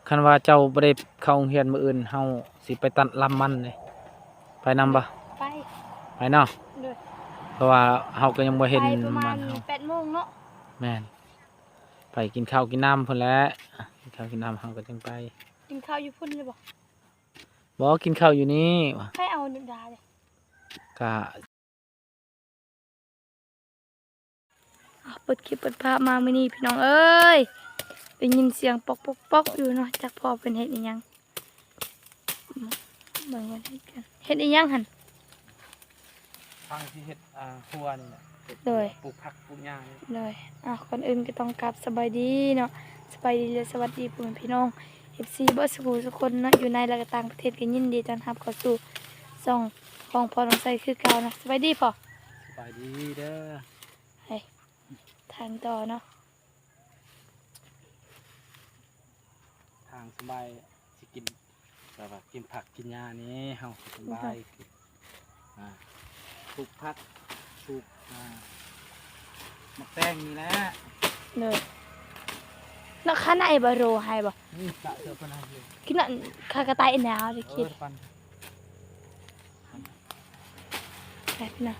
ຄັນວ່າເຈົ້າບໍ່ໄດ້ເຂົ້າໂຮງຮຽນມື້ອື່ນ ເຮົາຊິໄປຕັດລຳມັນເດ້ ໄປນຳບໍ່? ໄປ ໄປເນາະ ໂດຍ ເພາະວ່າເຮົາກໍຍັງບໍ່ເຫັນ ໄປປະມານ ມັນເຮົາ ແປດໂມງເນາະ ແມ່ນ ໄປກິນເຂົ້າກິນນ້ຳພຸ້ນແຫຼະ ກິນເຂົ້າກິນນ້ຳເຮົາກໍຈຶ່ງໄປ ກິນເຂົ້າຢູ່ພຸ້ນເລີຍບໍ່? ບໍ່ ກິນເຂົ້າຢູ່ນີ້ ໃຜເອົາດາເດ້ ກະ ອ່ະ ເປີດຄລິບເປີດພາບມາມື້ນີ້ພີ່ນ້ອງເອີຍ ໄດ້ຍິນສຽງປອກໆໆຢູ່ເນາະ ຈັກພໍ່ເພິ່ນເຮັດອີ່ຫຍັງ ເບິ່ງເພິ່ນເຮັດກັນ ເຮັດອີ່ຫຍັງຫັ້ນ? ທາງທີ່ເຮັດ ອ່າ ຮົ້ວນີ້ແຫຼະ ໂດຍ ປູກຜັກປູກຫຍ້ານີ້ ໂດຍ ອ່ະ ກ່ອນອື່ນກໍຕ້ອງກາບສະບາຍດີເນາະ ສະບາຍດີ ແລະ ສະຫວັດດີພໍ່ແມ່ພີ່ນ້ອງ ເອັຟຊີ ເບິດສູ່ຜູ້ສູ່ຄົນເນາະ ຢູ່ໃນ ແລະ ກໍຕ່າງປະເທດ ກໍຍິນດີຕ້ອນຮັບເຂົ້າສູ່ຊ່ອງຂອງພໍ່ທອງໄຊຄືເກົ່າເນາະ ສະບາຍດີພໍ່ ສະບາຍດີເດີ ໄປທາງຕໍ່ເນາະ ທາງສະບາຍ ຊິກິນ ແບບວ່າກິນຜັກກິນຫຍ້ານີ້ ເຮົາສະບາຍ ອືຮຶ ອ່າ ປູກຜັກ ປູກ ອ່າ ໝາກແຕງນີ້ແຫຼະ ໂດຍ ເນາະ ຂ້າງໃນບໍ່ໂຣໃຫ້ບໍ່? ນີ້ກະເສືອເພິ່ນໃຫ້ຢູ່ ກິນນັ້ນ ຂ້າກະໄຕແນວໄດ້ກິນ ເອີ ປັນ ແບບນັ້ນ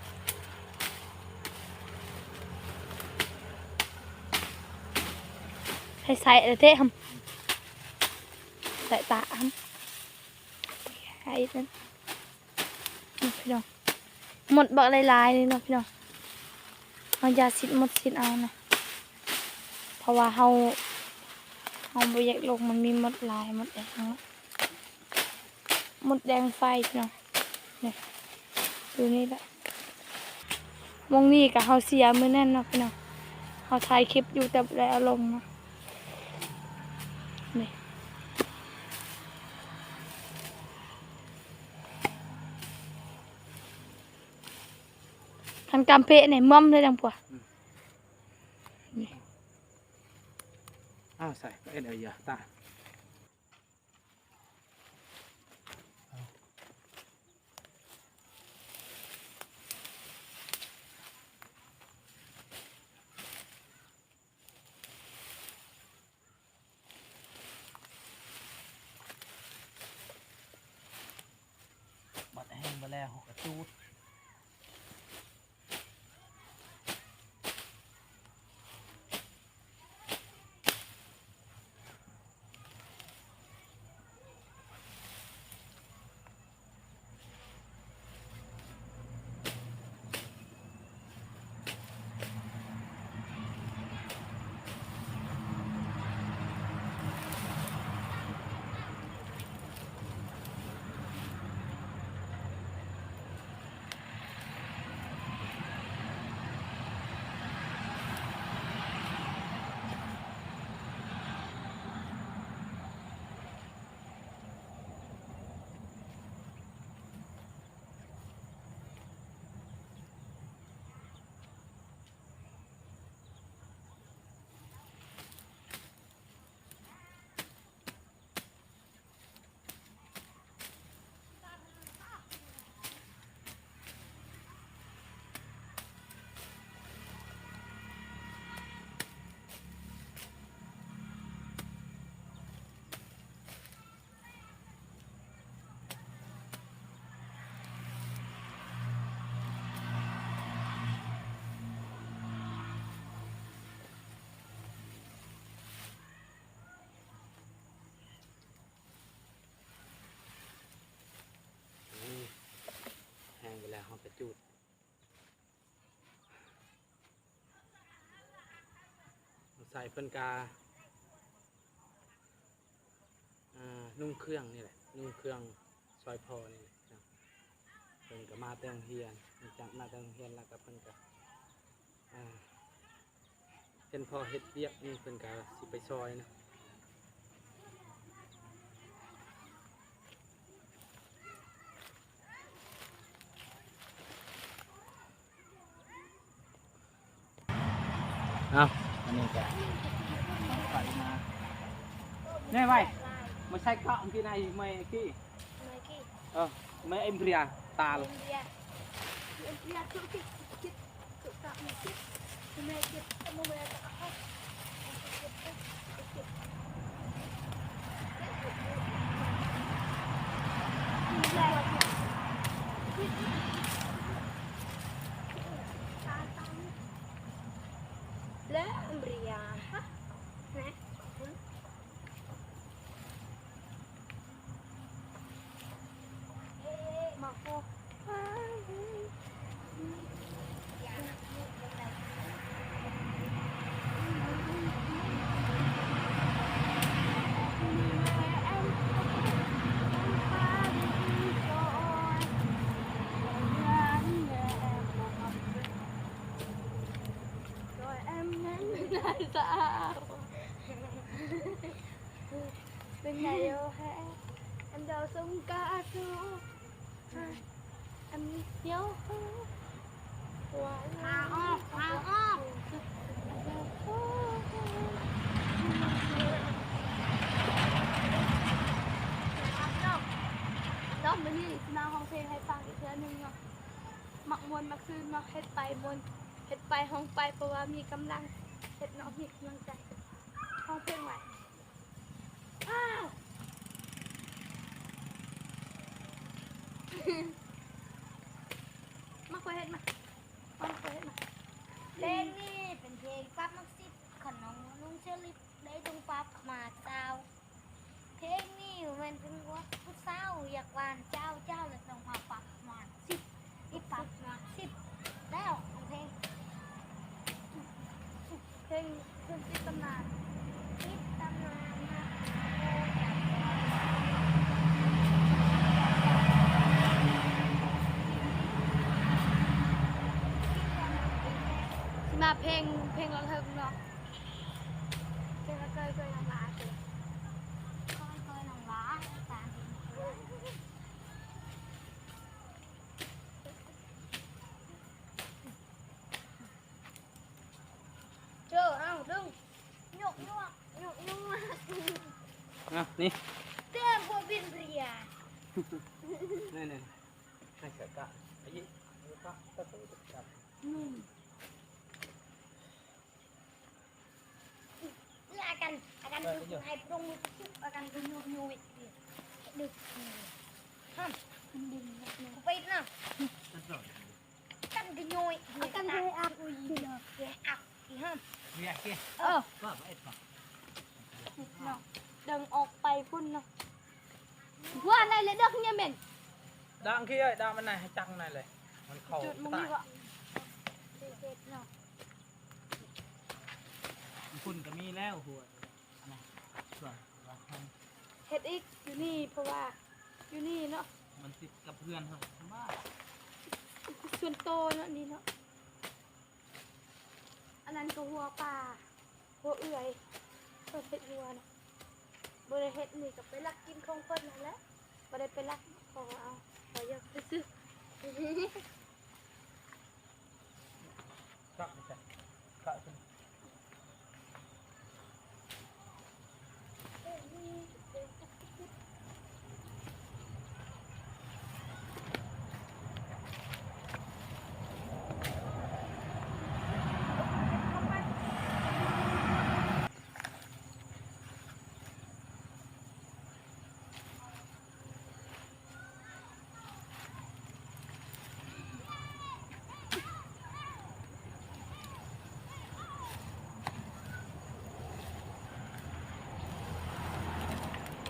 ໃຫ້ໃສ່ເອົາເດ້ ໃສ່ຕາ ໃຫ້ນັ້ນ ນີ້ພີ່ນ້ອງ ມົດບັກຫຼາຍໆ ນີ້ເນາະພີ່ນ້ອງ ເຮົາຢ່າຊິດມົດຊິດເອົານະ ເພາະວ່າເຮົາ ເຮົາບໍ່ຢາກລົງ ມັນມີມົດຫຼາຍ ມົດແດງເນາະ ມົດແດງໄຟພີ່ນ້ອງ ນີ້ ຢູ່ນີ້ແຫຼະ ໝ່ອງນີ້ກະເຮົາເສຍມື້ນັ້ນເນາະພີ່ນ້ອງ ເຮົາຖ່າຍຄລິບຢູ່ແຕ່ບໍ່ໄດ້ເອົາລົງເນາະ ນີ້ ຄັນກຳເພະນີ້ມ່ອມເລີຍ ດັ່ງພວກ ອືມ ນີ້ ອ້າວ ໃສ່ ເອັດເອົາຢາຕາ ບັດແຫ້ງມາແລ້ວ ເຮົາກະຈູດ. ແຫ້ງໄປແລ້ວ ເຮົາກະຈູດ. ໃສ່ເພິ່ນກະ ອ່າ ນຸ່ງເຄື່ອງນີ້ແຫຼະ ນຸ່ງເຄື່ອງຊ່ອຍພໍ່ນີ້ແຫຼະ ເພິ່ນກະມາແຕ່ໂຮງຮຽນ ຫຼັງຈາກມາແຕ່ໂຮງຮຽນແລ້ວກະເພິ່ນກະ ອ່າ ເຫັນພໍ່ເຮັດວຽກນີ້ ເພິ່ນກະຊິໄປຊ່ອຍນະ. ເອົາ ອັນນີ້ກະໄປມາ ແນ່ໄວ້ ມາໃສ່ເກາະກີ້ໃນເມື່ອກີ້ ເອີ ມາເອັມເພຣຍຕາລ. ສະອາດ ເປັນໄງໂອແຮ ອັນດາວສົງກາໂຊ ອັນຍອ ພາອອກ ພາອອກ ເນາະ ມື້ນີ້ຊິມາຮ້ອງເພງໃຫ້ຟັງອີກເທື່ອໜຶ່ງເນາະ. ມັກມ່ວນມັກຊື່ນເນາະ ເຮັດໄປມ່ວນ ເຮັດໄປຮ້ອງໄປ ເພາະວ່າມີກຳລັງເຮັດເນາະ ມີກຳລັງໃຈ. ຮ້ອງເພງໄວ້ ອ້າວ ມາ ຂ້ອຍເຮັດມາ ມາ ຂ້ອຍເຮັດມາ. ເພງນີ້ເປັນເພງປັບໝາກສິບ ຄັນນ້ອງນຸ່ງເຊລິບໄດ້ຕ້ອງປັບໝາກຊາວ. ເພງນີ້ແມ່ນເພງວ່າຜູ້ສາວຢາກຫວານເຈົ້າ ເຈົ້າລະຕ້ອງມາປັບໝາກສິບ ອີປັບໝາກສິບ ແລ້ວເພງ ເພງ ເພງຕິດຕຳນານ ຕິດຕຳນານນະ. ຊິມາເພງ ເພງລະເທິງເນາະ ເພງລະເຄີຍ ເຄີຍນ້ອງຫຼາ ເຄີຍ ເຄີຍນ້ອງຫຼາ ຕາມເພງ ໂຈ້ ເອົາ ດຶງ ຍົກ ຍົກ ຍົກ ຍົກ ອ່ະ ນີ້ ເຕີມຫົວບິນເບຍ ນີ້ ນີ້ ໃຫ້ສະກະ ອາຍິ ອາການ ອາການດຸ ໃຫ້ປຣງມື ອາການດຸ ຍຸ ຍຸ ດຶງ ຫ້າມ ໄປນະ ກັນກະໂຍຍ ອາການໃຫ້ອັກ ອຸຍ ເນາະ ອັກ ຫ້າມ ເອີ ເນາະ ດຶງອອກໄປພຸ້ນເນາະ ວ່າໄດ້ແລ້ວ ດັກເຍເມັນ ດັກຂີ້ ດັກມັນນະ ໃຫ້ຈັກມັນນະເລີຍ ມັນເຂົ້າ ຈຸດມັນນີ້ ຕາຍ ເນາະ ພຸ້ນກໍມີແລ້ວ ຫົວ ອັນນັ້ນ ສ່ວນ ເຮັດອີກ ຢູ່ນີ້ ເພາະວ່າຢູ່ນີ້ເນາະ ມັນຕິດກັບເຮືອນເຮົາ ສ່ວນໂຕເນາະ ນີ້ເນາະ ອັນນັ້ນກໍຫົວປາ ຫົວເອື້ອຍ ເພິ່ນເຮັດຫົວນະ ບໍ່ໄດ້ເຮັດ ນີ້ກໍໄປລັກກິນຂອງເພິ່ນຫັ້ນແຫຼະ ບໍ່ໄດ້ໄປລັກ ຂໍເອົາ ຂໍຢາກຊື້ໆ.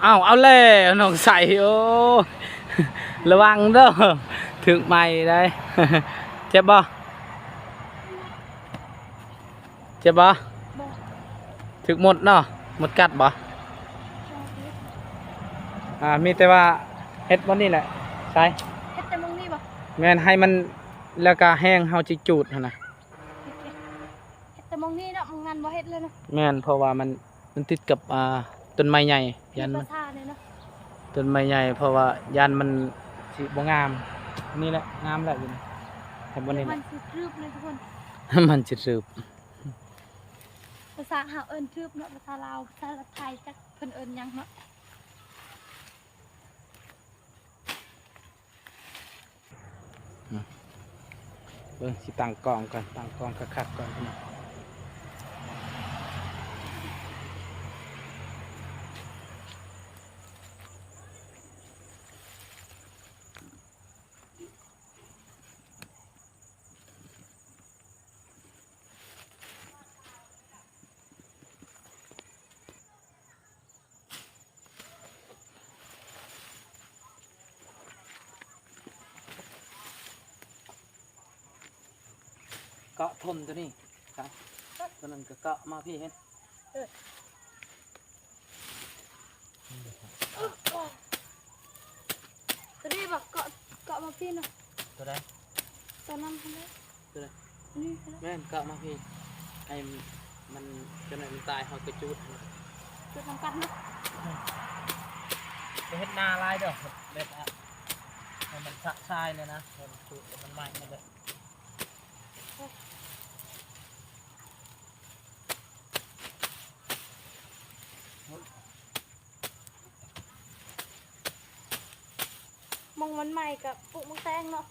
ອ້າວ ເອົາແລ້ວ ນ້ອງໃສ ໂອ້ ລະວັງເດີ້ ຖືກໄມ້ໄດ໋ ເຈັບບໍ່? ເຈັບບໍ່? ບໍ່ ຖືກມົດເນາະ ມົດກັດບໍ່? ອ່າ ມີແຕ່ວ່າເຮັດບ່ອນນີ້ແຫຼະ ໃສ ເຮັດແຕ່ໝ່ອງນີ້ບໍ່? ແມ່ນ ໃຫ້ມັນ ແລ້ວກະແຮງເຮົາຊິຈູດຫັ້ນນະ ເຮັດແຕ່ໝ່ອງນີ້ເນາະ ໝ່ອງນັ້ນບໍ່ເຮັດເລີຍນະ ແມ່ນ ເພາະວ່າມັນ ມັນຕິດກັບ ອ່າ ຕົ້ນໄມ້ໃຫຍ່ ຢ້ານມັນ ຕົ້ນໄມ້ໃຫຍ່ ເພາະວ່າຢ້ານມັນຊິບໍ່ງາມ ນີ້ແຫຼະ ງາມແລ້ວຢູ່ນີ້ ໃຫ້ບ່ອນນີ້ແຫຼະ ມັນຊິຕຶບເລີຍທຸກຄົນ ມັນຊິຕຶບ ພາສາເຮົາເອີ້ນຕຶບເນາະ ພາສາລາວ ພາສາໄທ ຈັກເພິ່ນເອີ້ນຫຍັງເນາະ. ເບິ່ງ ຊິຕັ້ງກ້ອງກ່ອນ ຕັ້ງກ້ອງຄັກໆກ່ອນພີ່ນ້ອງ. ເກາະຖົມຕົວນີ້ ຕາ ຕົວນັ້ນກໍເກາະມາພີ້ເຫັນ ເອີ ຕົວນີ້ບໍ່ ເກາະ ເກາະມາພີ້ນະ ຕົວໃດ? ຕົວນັ້ນຫັ້ນແຫຼະ ຕົວໃດ? ນີ້ຫັ້ນແຫຼະ ແມ່ນ ເກາະມາພີ້ ໃຫ້ ມັນ ຈະໜ້ອຍມັນຕາຍ ເຮົາກໍຈູດ ຈູດນຳກັນເນາະ. ບໍ່ເຮັດນາຫຼາຍເດີ້ ແບບວ່າໃຫ້ມັນຊະຊາຍແດ່ນະ ໃຫ້ມັນຈູດ ໃຫ້ມັນໄໝ້ແດ່. ໝ່ອງມັນໄໝ້ກໍປູກໝາກແຕງເນາະ.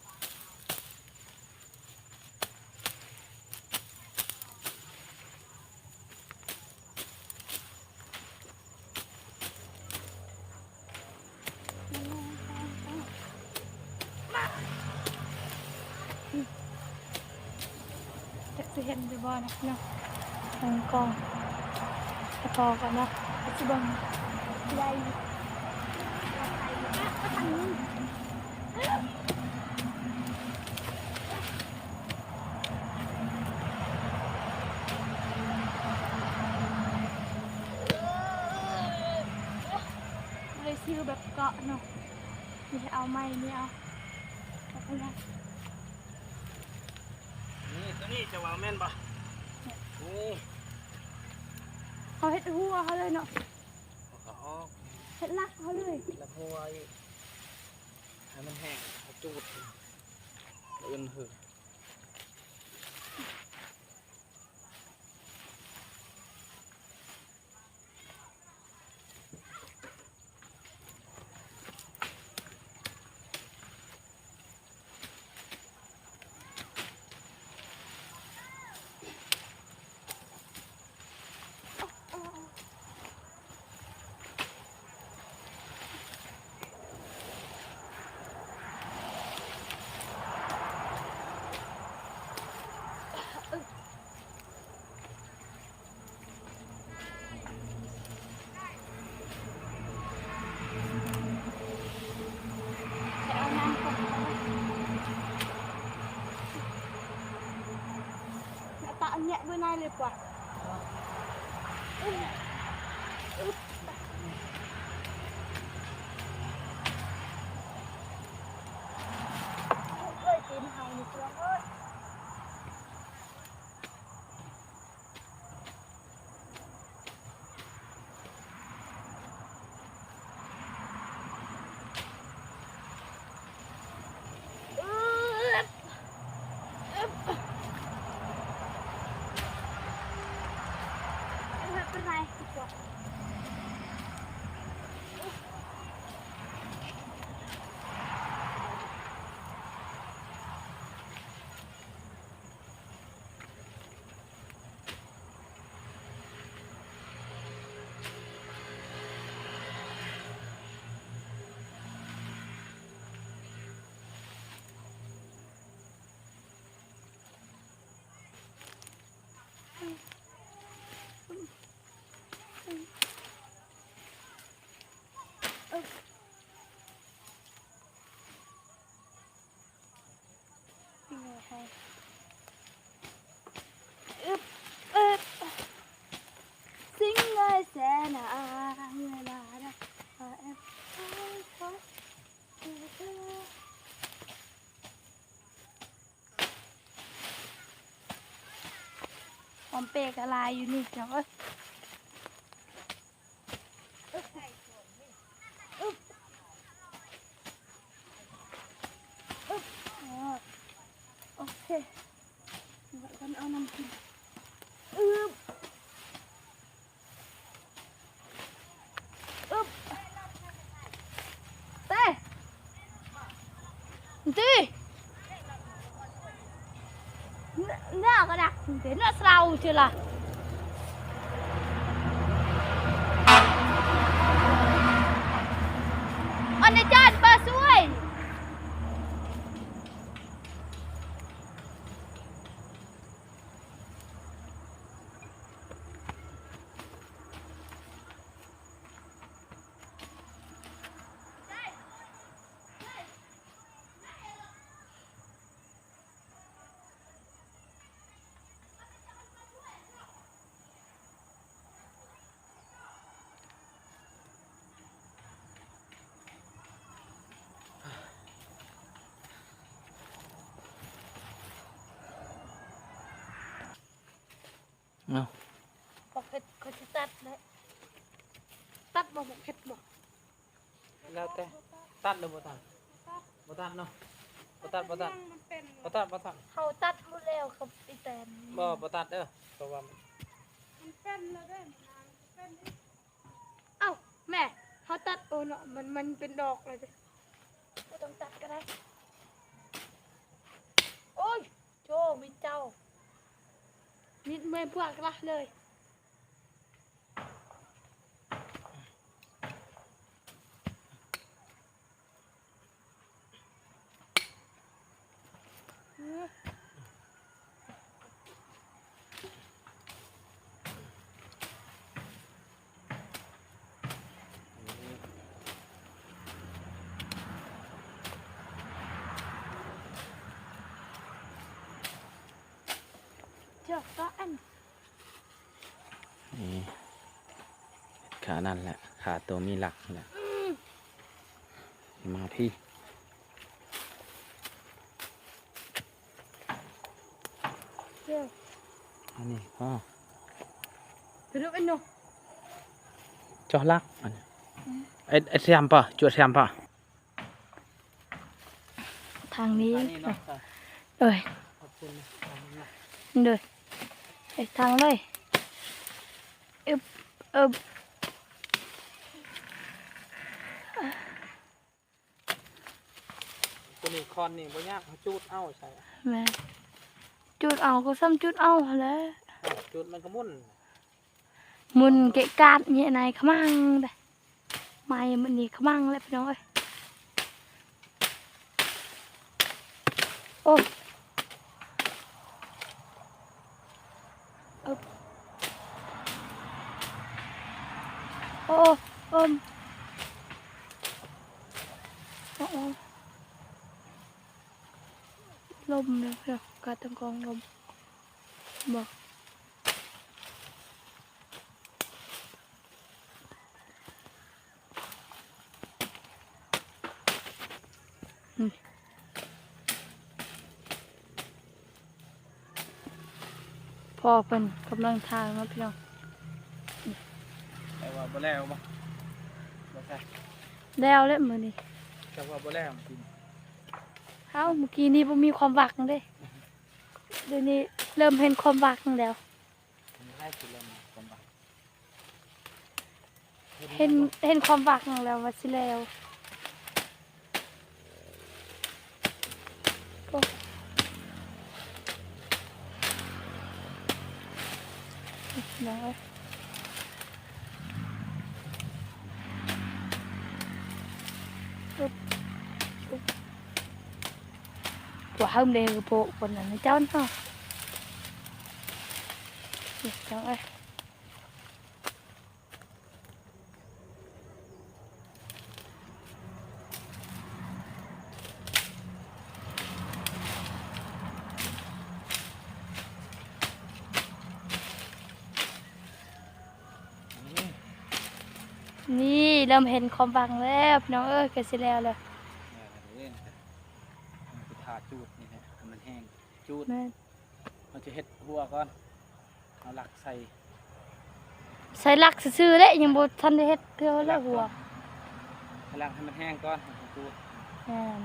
ຈັກຊິເຫັນຢູ່ບໍ່ນະພີ່ນ້ອງ ເບິ່ງກ່ອນ ໄປຕໍ່ກັນເນາະ ໄປຊິເບິ່ງ ໄດ້ຢູ່ ໄປທາງນີ້. ບໍ່ໄດ້ຊື້ແບບເກາະເນາະ ມີແຕ່ເອົາໄມ້ນີ້ເອົາ ເອົາໄປນຳ. ນີ້ ຕົວນີ້ຈະວ່າແມ່ນບໍ່? ນີ້ ເຮົາເຮັດຫົວເຮົາເລີຍເນາະ ເອົາອອກ ເຮັດຫຼັກເຮົາເລີຍ ຫຼັກຫົວອີກ ໃຫ້ມັນແຫ້ງ ເອົາຈູດ ອື່ນເຮີ. ຫອມເປກະຫຼາຍຢູ່ນີ້ເຈົ້າເອີຍ. ໂອເຄ ເອົານ້ຳກິນ ອຶບ ອຶບ ເຕ ຕີ ເນາະ ກະດັກເນາະ ສະເລົາເທື່ອລະ ອັນນາຈານປາຊ່ວຍ. ເອົາ ເຜັດ ຂ້ອຍຊິຕັດແຫຼະ. ຕັດບໍ່ ໝາກເຜັດບໍ່? ແລ້ວແຕ່ ຕັດຫຼືບໍ່ຕັດ? ບໍ່ຕັດເນາະ ບໍ່ຕັດ ບໍ່ຕັດ ມັນເປັນ ບໍ່ຕັດ ບໍ່ຕັດ. ເຮົາຕັດໝົດແລ້ວກັບອີແຕນ. ບໍ່ ບໍ່ຕັດເດີ ເພາະວ່າມັນ ມັນເປັນແລ້ວເດ້ ມັນເປັນອີກ. ເອົ້າ ແມ່ ເຮົາຕັດ ໂອເນາະ ມັນ ມັນເປັນດອກແລ້ວເດ້ ບໍ່ຕ້ອງຕັດກໍໄດ້. ໂອ້ຍ ໂຈ ມີເຈົ້າ ມີດເມື່ອຍພວກລະເລີຍ. ເຈົ້າກໍອັນ ນີ້ ຂານັ້ນແຫຼະ ຂາໂຕມີຫຼັກແຫຼະ. ອືມ ມາພີ້ ເຈົ້າ ອັນນີ້ ອໍ ກະດູກອັນໂນ ຈອກຫຼັກ ອັນນີ້ ອືມ ເອັດ ເອັດສາມປະ ຈວດສາມປະ. ທາງນີ້ ທາງນີ້ເນາະ. ໂດຍ ຂອບຄຸນນະ ໂດຍ ໄປທາງເລີຍ. ອຶບ ອຶບ ຕົວນີ້ ຄອນນີ້ບໍ່ຍາກ ເຮົາຈູດເອົາໃສ່. ແມ່ນ ຈູດເອົາກໍສ່ຳຈູດເອົາຫັ້ນແຫຼະ. ຈູດມັນກໍໝຸ່ນ ໝຸ່ນເກະກາດ ເຍະນາຍຂະມັງເດ້. ໄມ້ມື້ນີ້ຂະມັງແຫຼະພີ່ນ້ອງເອີຍ. ໂອ້ ອຶບ ໂອ້ ອືມ ໂອ້ ໂອ້ ລົມເດີພີ່ນ້ອງ ກາດຕັ້ງກ້ອງລົມ ບໍ່ ອືມ ພໍ່ເພິ່ນກຳລັງຖາງເນາະພີ່ນ້ອງ. ແຕ່ວ່າບໍ່ແລ້ວບໍ່? ບໍ່ໃຊ່ ແລ້ວແຫຼະມື້ນີ້ ແຕ່ວ່າບໍ່ແລ້ວມື້ກີ້. ເອົ້າ ມື້ກີ້ນີ້ບໍ່ມີຄວາມຫວັງເດ້ ດຽວນີ້ເລີ່ມເຫັນຄວາມຫວັງແລ້ວ. ເຫັນ ເຫັນຄວາມຫວັງແລ້ວວ່າຊິແລ້ວ. ໂອ້ ພີ່ນ້ອງເອີຍ ອຶບ ອຶບ ກວ່າເຮີມເດ້ ໂພະຄົນນັ້ນເຈົ້າເນາະ ພີ່ນ້ອງເອີຍ. ນີ້ ເລີ່ມເຫັນຄວາມຫວັງແລ້ວ ພີ່ນ້ອງເອີຍ ໃກ້ຊິແລ້ວແລ້ວ. ແມ່ນແຫຼະເດ້ ມັນຊິທາຈູດນີ້ແຫຼະ ໃຫ້ມັນແຫ້ງຈູດ ແມ່ນ. ເຮົາຈະເຮັດຫົວກ່ອນ ເອົາຫຼັກໃສ່ ໃສ່ຫຼັກຊື່ໆເດ້ ຍັງບໍ່ທັນໄດ້ເຮັດເທື່ອແຫຼະຫົວ ໃສ່ຫຼັກໃຫ້ມັນແຫ້ງກ່ອນ ແມ່ນ.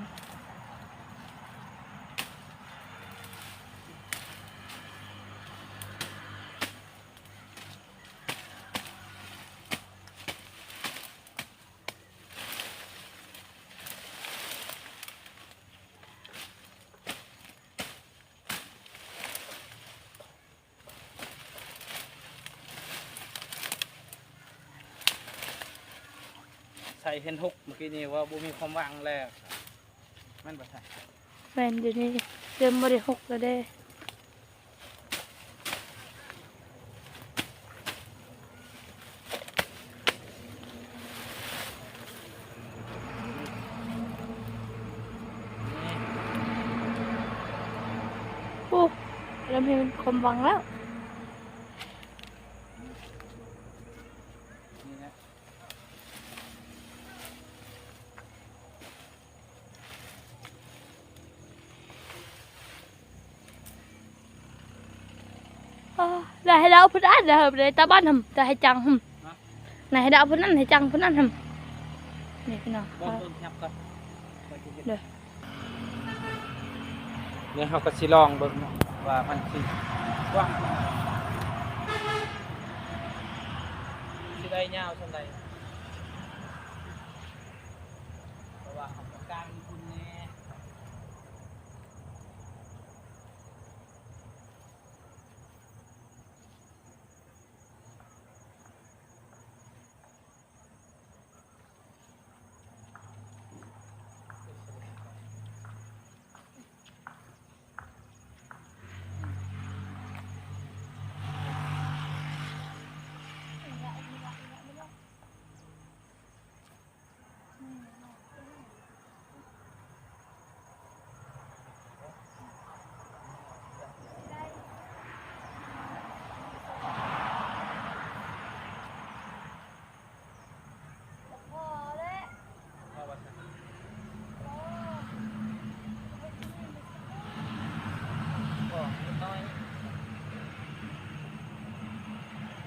ໃສ່ເຫັນຫົກມື້ກີ້ນີ້ວ່າບໍ່ມີຄວາມຫວັງແລ້ວ ແມ່ນບໍ່ຊະ? ແມ່ນ ດຽວນີ້ເລີ່ມບໍ່ໄດ້ຫົກແລ້ວເດ້. ໂອ້ ເລີ່ມເຫັນຄວາມຫວັງແລ້ວ. ອ້າ ລະໃຫ້ລາວເພິ່ນອ່ານ ລະໃຫ້ຕາບ້ານຫັ້ນ ລະໃຫ້ຈັງຫັ້ນ ນາຍໃຫ້ດາວຜູ້ນັ້ນໃຫ້ຈັງຜູ້ນັ້ນຫັ້ນ ນີ້ພີ່ນ້ອງ ເບິ່ງ ເບິ່ງແຄບກ່ອນ ເດີ ແລ້ວເຮົາກໍຊິລອງເບິ່ງເນາະ ວ່າມັນຊິກວ້າງ ຊິໄດ້ຍາວສ່ຳໃດ ເພາະວ່າເຮົາກໍກາງຢູ່ພຸ້ນແດ່.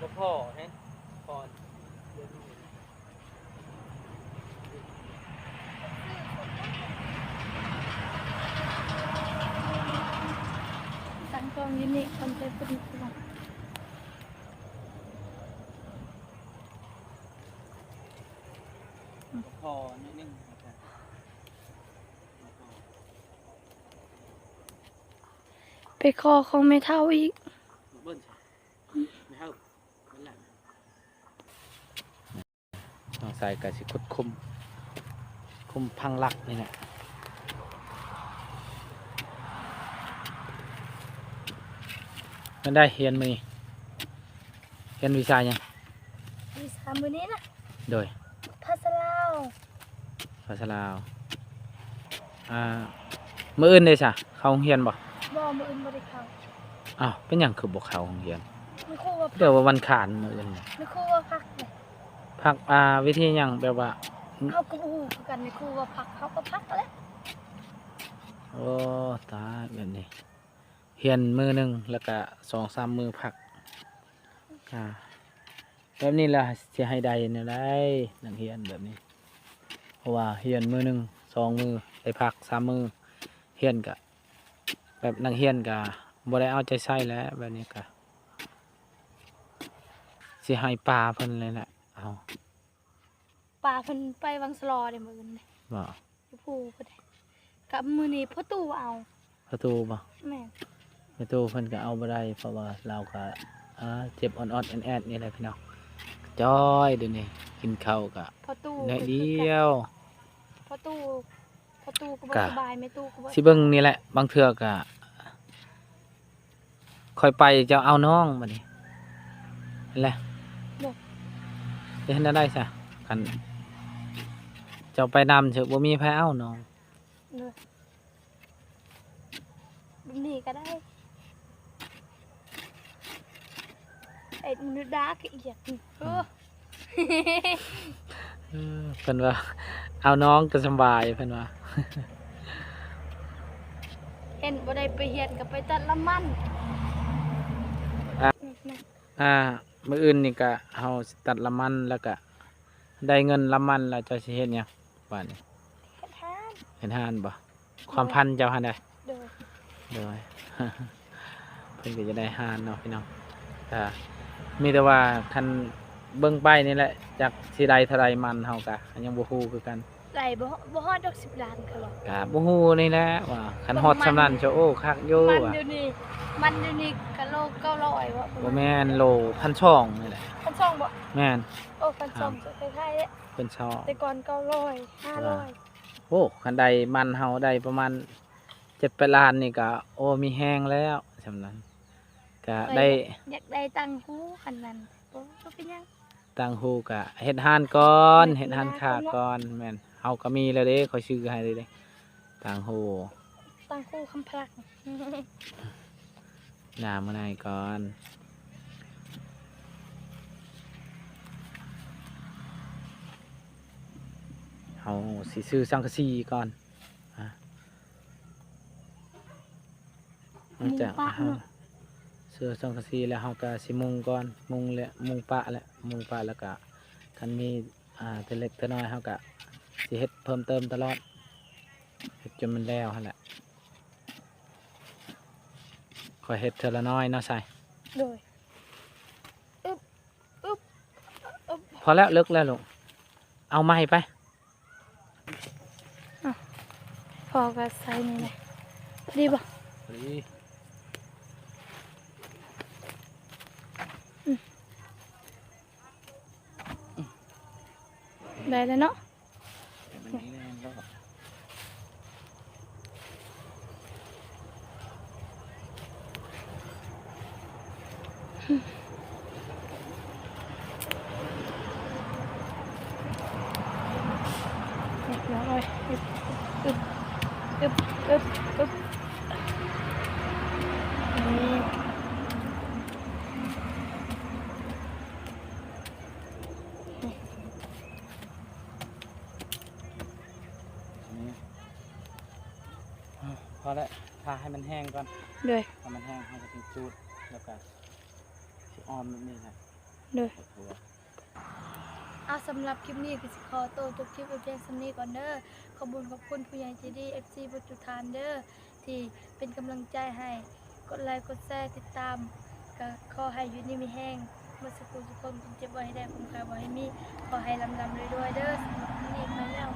ບໍ່ພໍແຮງ ພໍ ຕັ້ງກ້ອງຢູ່ນີ້ກ່ອນ ເພິ່ນບໍ່ໄດ້ ພໍໜ້ອຍໜຶ່ງ ໄປຂໍຂອງແມ່ເຖົ້າອີກ ເບິ່ງ ແມ່ເຖົ້າ ເບິ່ງ ນ້ອງຊາຍກໍຊິຂຸດຂຸມ ຂຸມຝັງຫຼັກນີ້ແຫຼະ. ແມ່ນໄດ ຮຽນມື້ນີ້ ຮຽນວິຊາຫຍັງ? ວິຊາມື້ນີ້ນະ? ໂດຍ ພາສາລາວ. ພາສາລາວ ອ່າ ມື້ອື່ນເດຊະ ເຂົ້າໂຮງຮຽນບໍ່? ບໍ່ ມື້ອື່ນບໍ່ໄດ້ເຂົ້າ. ອ້າວ ເປັນຫຍັງຄືບໍ່ເຂົ້າໂຮງຮຽນ? ມີຄູວ່າ ເດ ວ່າວັນຄານມື້ອື່ນ ມີຄູວ່າພັກເດ. ພັກ ອ່າ ວິທີຫຍັງ ແບບວ່າ ເຮົາກໍບໍ່ຮູ້ຄືກັນ ມີຄູວ່າພັກ ເຮົາກໍພັກຫັ້ນແຫຼະ. ໂອ້ ຕາຍ ແບບນີ້ ຮຽນມື້ໜຶ່ງ ແລ້ວກະສອງສາມມື້ພັກ ອ່າ ແບບນີ້ລະຊິໃຫ້ໄດ້ແນວໃດ ນັກຮຽນແບບນີ້ ເພາະວ່າຮຽນມື້ໜຶ່ງສອງມື້ ໄດ້ພັກສາມມື້ ຮຽນກະ ແບບນັກຮຽນກະບໍ່ໄດ້ເອົາໃຈໃສ່ແຫຼະ ແບບນີ້ກະຊິໃຫ້ປາເພິ່ນເລີຍແຫຼະ ເອົາ ປາເພິ່ນໄປວັງສະຫຼໍເດ້ມື້ອື່ນເດ້ ບໍ່? ຢູ່ພູພຸ້ນເດ້ ກັບມື້ນີ້ພໍ່ຕູ້ເອົາ ພໍ່ຕູ້ບໍ່? ແມ່ນ ພໍ່ຕູ້ເພິ່ນກໍເອົາບໍ່ໄດ້ ເພາະວ່າລາວກໍ ອ່າ ເຈັບອອດໆແອດໆນີ້ແຫຼະພີ່ນ້ອງ ຈ່ອຍດຽວນີ້ ກິນເຂົ້າກໍ ພໍ່ຕູ້ ໜ້ອຍດຽວ ພໍ່ຕູ້ ພໍ່ຕູ້ກໍບໍ່ສະບາຍ ແມ່ຕູ້ກໍບໍ່ ຊິເບິ່ງນີ້ແຫຼະ ບາງເທື່ອກໍ ຂ້ອຍໄປເຈົ້າເອົານ້ອງບັດນີ້ ຫັ້ນແຫຼະ ໂດຍ ເຮັດແນວໃດຊະ ຄັນເຈົ້າໄປນຳ ເຊິ່ງບໍ່ມີໃຜເອົານ້ອງ ໂດຍ ແບບນີ້ກໍໄດ້ ເອັດມະນຸດດາກະອຽດ ເອີ ເອີ ເພິ່ນວ່າເອົານ້ອງກໍສຳບາຍ ເພິ່ນວ່າ ເຫັນບໍ່ໄດ້ໄປຮຽນກໍໄປຕັດລຳມັນ ອ່າ ອືມ ອ່າ ມື້ອື່ນນີ້ກະເຮົາຊິຕັດລຳມັນ ແລ້ວກະໄດ້ເງິນລຳມັນແລ້ວ ເຈົ້າຊິເຮັດຫຍັງບາດນີ້? ເຮັດຮ້ານ ເຮັດຮ້ານບໍ່? ຄວາມຝັນເຈົ້າຫັ້ນໃດ໋ ໂດຍ ໂດຍ ເພິ່ນກໍຈະໄດ້ຮ້ານເນາະພີ່ນ້ອງ ກໍມີແຕ່ວ່າຄັນເບິ່ງໄປນີ້ແຫຼະ ຈັກຊິໄດ້ເທົ່າໃດ ມັນເຮົາກໍຍັງບໍ່ຮູ້ຄືກັນ ໄດ້ບໍ່ ບໍ່ຮອດດອກສິບລ້ານ ເຂົາວ່າ ກໍບໍ່ຮູ້ນີ້ແຫຼະວ່າ ຄັນຮອດສ່ຳນັ້ນ ໂອ້ ຄັກຢູ່ ມັນ ວ່າ ດຽວນີ້ ມັນດຽວນີ້ກະໂລເກົ້າຮ້ອຍບໍ່? ບໍ່ແມ່ນ ໂລພັນສອງນີ້ແຫຼະ ພັນສອງບໍ່? ແມ່ນ ໂອ້ ພັນສອງ ອ່າ ກໍຄ້າຍໆເດ້ ເພິ່ນຊອກ ແຕ່ກ່ອນເກົ້າຮ້ອຍ ຫ້າຮ້ອຍ ໂອ້ ຄັນໄດ້ມັນເຮົາໄດ້ປະມານເຈັດແປດລ້ານນີ້ກະ ໂອ້ ມີແຮງແລ້ວ ສ່ຳນັ້ນກະໄດ້ ຢາກໄດ້ຕ່າງຫູ ຄັນນັ້ນບໍ່ເປັນຫຍັງ ຕ່າງຫູກະເຮັດຮ້ານກ່ອນ ເຮັດຮ້ານຄ້າກ່ອນ ແມ່ນ ເຮົາກະມີແລ້ວເດ້ ຂ້ອຍຊື້ໃຫ້ເດ້ ຕ່າງຫູ ຕ່າງຫູຄຳພະລັກ ໜ້າມື້ໃນກ່ອນ ເຮົາຊິຊື້ສັງກະສີກ່ອນ ອາ ຫຼັງຈາກ ມຸງປະເນາະ ເຮົາ ເທື່ອສັງກະສີແລ້ວ ເຮົາກະຊິມຸງກ່ອນ ມຸງແຫຼະ ມຸງປະແຫຼະ ມຸງປະແລ້ວກະ ຄັນມີ ອ່າ ເທື່ອເລັກເທື່ອນ້ອຍ ເຮົາກະຊິເຮັດເພີ່ມເຕີມຕະຫຼອດ ເຮັດຈົນມັນແລ້ວຫັ້ນແຫຼະ. ຄ່ອຍເຮັດເທື່ອລະນ້ອຍເນາະ ຊາຍ. ໂດຍ. ອຶບ ອຶບ ອຶບ ພໍແລ້ວ ເລິກແລ້ວລູກ ເອົາໃໝ່ໄປ. ອ້າວ ພໍກໍໃສ່ນີ້ແຫຼະ ພໍດີບໍ່? ພໍດີ. ອືມ ໄດ້ແລ້ວເນາະ. ໃຫ້ມັນແຫ້ງແລ້ວ ຮຽບຮ້ອຍ. ອຶບ ອຶບ ອຶບ ອຶບ ອຶບ ອືມ ພໍແລ້ວ ຖ້າໃຫ້ມັນແຫ້ງກ່ອນ. ໂດຍ. ຖ້າມັນແຫ້ງ ເຮົາກໍຈຶ່ງຈູດ ແລ້ວກໍຊິອ້ອມແບບນີ້ແຫຼະ. ໂດຍ. ອາ ສຳລັບຄລິບນີ້ກໍຊິຂໍໂຕຈົບຄລິບໄວ້ພຽງສ່ຳນີ້ກ່ອນເດີ. ຂອບບຸນຂອບຄຸນຜູ້ໃຫຍ່ໃຈດີ ເອັຟຊີ ເບິດທຸກທ່ານເດີ ທີ່ເປັນກຳລັງໃຈໃຫ້ ກົດໄລ ກົດແຊ ຕິດຕາມ ກໍຂໍໃຫ້ຢູ່ດີມີແຮງ ໝົດສູ່ຜູ້ສູ່ຄົນ ຄວາມເຈັບບໍ່ໃຫ້ໄດ້ ຄວາມໄຂ້ບໍ່ໃຫ້ມີ ຂໍໃຫ້ລ່ຳໆລວຍໆເດີ. ສຳລັບມື້ນີ້ໄປແລ້ວ.